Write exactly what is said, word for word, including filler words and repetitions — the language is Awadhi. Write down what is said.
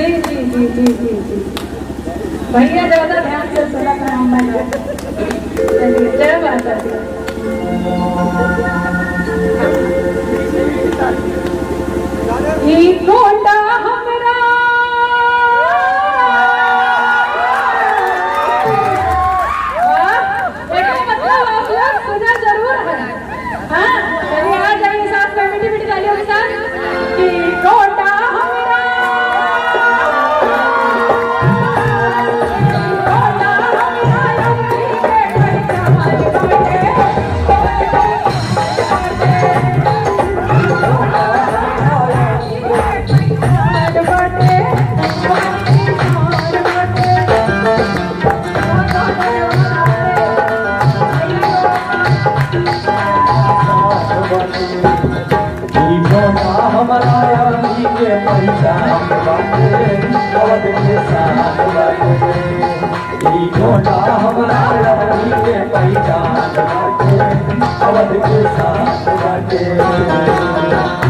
जी, जी, जी, जी, जी, जी। भैया ज्यादा ध्यान से सुनत हैं, हम नहीं। चलिए, जय माता दी। ई गोंडा हमरा। वाह, एकर मतलब आप लोग सुना जरूर है। हाँ, चलिए आ जाइए साथ में मीठी मीठी तालियों के साथ। कि गोंडा हमरा, गोंडा हमरा अवधी के पहचान बाटे। ई गोंडा हमरा अवधी के पहचान बाटे, अवध के शान बाटे। ई गोंडा हमरा अवधी के पहचान बाटे, अवध के शान बाटे।